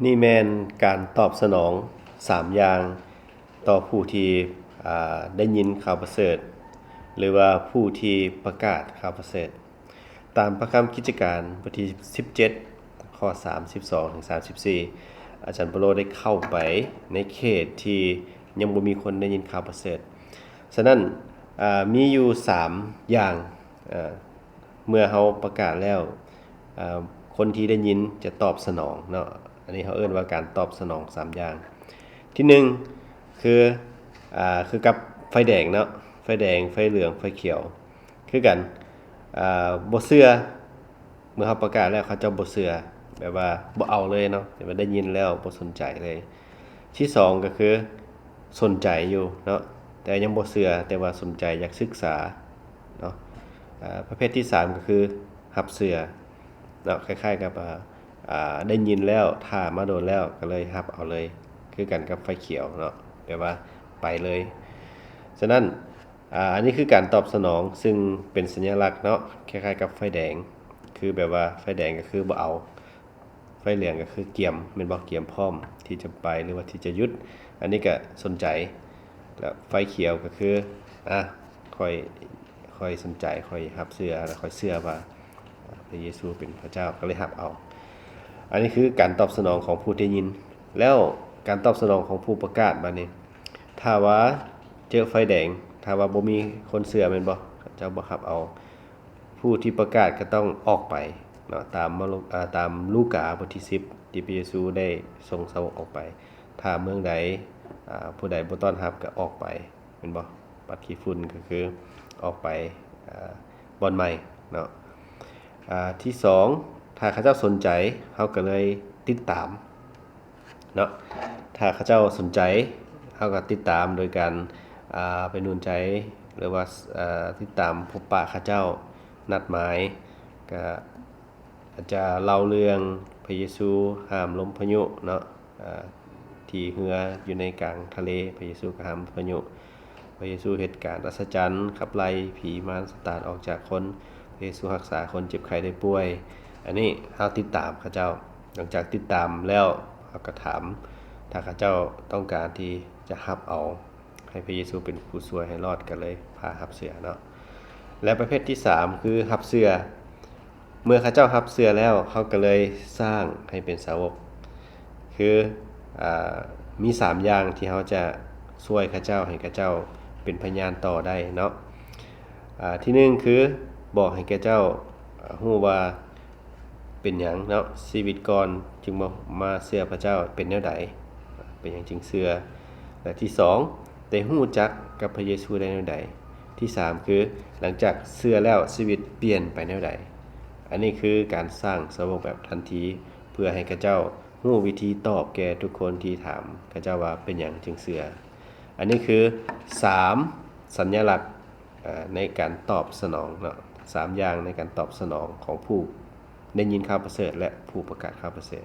ນີ້ແມ່ນການຕອບສະໜອງສາມຢ່າງຕໍ່ຜູ້ທີ່ ອາ ໄດ້ຍິນຂ່າວປະເສີດ ຫຼືວ່າຜູ້ທີ່ປະກາດຂ່າວປະເສີດ. ຕາມພະຄຳກິດຈະການ ບົດທີສິບເຈັດ ຂໍ້ສາມສິບສອງເຖິງສາມສິບສີ່ ອາຈານເປາໂລໄດ້ເຂົ້າໄປໃນເຂດທີ່ຍັງບໍ່ມີຄົນໄດ້ຍິນຂ່າວປະເສີດ. ສະນັ້ນ ອາ ມີຢູ່ສາມຢ່າງ ອາ ເມື່ອເຮົາປະກາດແລ້ວ ອາ ຄົນທີ່ໄດ້ຍິນຈະຕອບສະໜອງເນາະ. ອັນນີ້ເຮົາເອີ້ນວ່າການຕອບສະໜອງສາມຢ່າງ. ທີໜຶ່ງ ຄື ອາ ຄືກັບໄຟແດງເນາະ, ໄຟແດງ, ໄຟເຫຼືອງ, ໄຟຂຽວ ຄືກັນ. ອາ ບໍ່ເຊື່ອ, ເມື່ອເຮົາປະກາດແລ້ວເຂົາເຈົ້າບໍ່ເຊື່ອ, ແບບວ່າບໍ່ເອົາເລີຍເນາະ, ແບບວ່າໄດ້ຍິນແລ້ວບໍ່ສົນໃຈເລີຍ. ທີສອງ ກໍຄືສົນໃຈຢູ່ເນາະ, ແຕ່ຍັງບໍ່ເຊື່ອ, ແຕ່ວ່າສົນໃຈຢາກສຶກສາເນາະ. ອາ ປະເພດທີສາມ ກໍຄືຮັບເຊື່ອເນາະ, ຄ້າຍໆກັບ ອາ ອາ ໄດ້ຍິນແລ້ວ, ຖ້າມາດົນແລ້ວ ກໍເລີຍຮັບເອົາເລີຍ, ຄືກັນກັບໄຟຂຽວເນາະ, ແປວ່າໄປເລີຍ. ສະນັ້ນ ອາ ອັນນີ້ຄືການຕອບສະໜອງ ຊຶ່ງເປັນສັນຍະລັກເນາະ, ຄ້າຍໆກັບໄຟແດງ, ຄືແບບວ່າໄຟແດງກໍຄືບໍ່ເອົາ, ໄຟເຫຼືອງກໍຄືກຽມ ແມ່ນບໍ່, ກຽມພ້ອມທີ່ຈະໄປ ຫຼືວ່າທີ່ຈະຢຸດ, ອັນນີ້ກໍສົນໃຈ. ແລ້ວໄຟຂຽວກໍຄື ອາ ຂ້ອຍ ຂ້ອຍສົນໃຈ, ຂ້ອຍຮັບເຊື່ອ ແລະ ຂ້ອຍເຊື່ອວ່າ ອາ ພະເຢຊູເປັນພະເຈົ້າ ກໍເລີຍຮັບເອົາ. ອັນນີ້ຄືການຕອບສະໜອງຂອງຜູ້ທີ່ຍິນ. ແລ້ວການຕອບສະໜອງຂອງຜູ້ປະກາດບາດນີ້ ຖ້າວ່າເຈີໄຟແດງ, ຖ້າວ່າບໍ່ມີຄົນເຊື່ອແມ່ນບໍ່? ເຂົາເຈົ້າບໍ່ຮັບເອົາ. ຜູ້ທີ່ປະກາດກໍຕ້ອງອອກໄປເນາະ, ຕາມມາ ອາ ຕາມລູກາບົດທີສິບ ທີ່ພະເຢຊູໄດ້ສົ່ງສາວົກອອກໄປ. ຖ້າເມືອງໃດ ອາ ຜູ້ໃດບໍ່ຕ້ອນຮັບກໍອອກໄປ ແມ່ນບໍ່? ປັດຂີ້ຝຸ່ນກໍຄືອອກໄປ ອາ ບ່ອນໃໝ່ເນາະ. ອາ ທີສອງ ຖ້າເຂົາເຈົ້າສົນໃຈ ເຮົາກໍເລີຍຕິດຕາມເນາະ, ຖ້າເຂົາເຈົ້າສົນໃຈ ເຮົາກໍຕິດຕາມໂດຍການ ອາ ໄປໜູນໃຈ ຫຼືວ່າ ອາ ຕິດຕາມພົບປະເຂົາເຈົ້າ, ນັດໝາຍ, ກະ ອາດຈະເລົ່າເລື່ອງພະເຢຊູຫ້າມລົມພາຍຸເນາະ, ອາ ທີ່ເຮືອຢູ່ໃນກາງທະເລ ພະເຢຊູກໍຫ້າມພາຍຸ, ພະເຢຊູເຮັດການອັດສະຈັນ ຂັບໄລ່ຜີມານຊາຕານອອກຈາກຄົນ, ພະເຢຊູຮັກສາຄົນເຈັບໄຂ້ໄດ້ປ່ວຍ. ອັນນີ້ເຮົາຕິດຕາມເຂົາເຈົ້າ, ຫຼັງຈາກຕິດຕາມແລ້ວ ເຮົາກໍຖາມ ຖ້າເຂົາເຈົ້າຕ້ອງການທີ່ຈະຮັບເອົາ ໃຫ້ພະເຢຊູເປັນຜູ້ຊ່ວຍໃຫ້ລອດ ກໍເລີຍພາຮັບເຊື່ອເນາະ. ແລະ ປະເພດທີສາມ ຄືຮັບເຊື່ອ. ເມື່ອເຂົາເຈົ້າຮັບເຊື່ອແລ້ວ ເຮົາກໍເລີຍສ້າງໃຫ້ເປັນສາວົກ. ຄື ອາ ມີສາມຢ່າງທີ່ເຮົາຈະຊ່ວຍເຂົາເຈົ້າ ໃຫ້ເຂົາເຈົ້າເປັນພະຍານຕໍ່ໄດ້ເນາະ. ອາ ທີໜຶ່ງ ຄືບອກໃຫ້ເຂົາເຈົ້າ ອາ ຮູ້ວ່າ ເປັນຫຍັງເນາະ ຊີວິດກ່ອນຈຶ່ງມາ ມາເຊື່ອພະເຈົ້າເປັນແນວໃດ? ເປັນຫຍັງຈຶ່ງເຊື່ອ? ແລະ ທີສອງ ໄດ້ຮູ້ຈັກກັບພະເຢຊູໄດ້ແນວໃດ? ທີສາມ ຄື ຫຼັງຈາກເຊື່ອແລ້ວ ຊີວິດປ່ຽນໄປແນວໃດ? ອັນນີ້ຄືການສ້າງສາວົກແບບທັນທີ ເພື່ອໃຫ້ເຂົາເຈົ້າຮູ້ວິທີຕອບແກ່ທຸກຄົນທີ່ຖາມເຂົາເຈົ້າວ່າເປັນຫຍັງຈຶ່ງເຊື່ອ. ອັນນີ້ຄືສາມສັນຍະລັກ ອາ ໃນການຕອບສະໜອງເນາະ, ສາມຢ່າງໃນການຕອບສະໜອງຂອງຜູ້ໄດ້ຍິນຂ່າວປະເສີດ ແລະ ຜູ້ປະກາດຂ່າວປະເສີດ.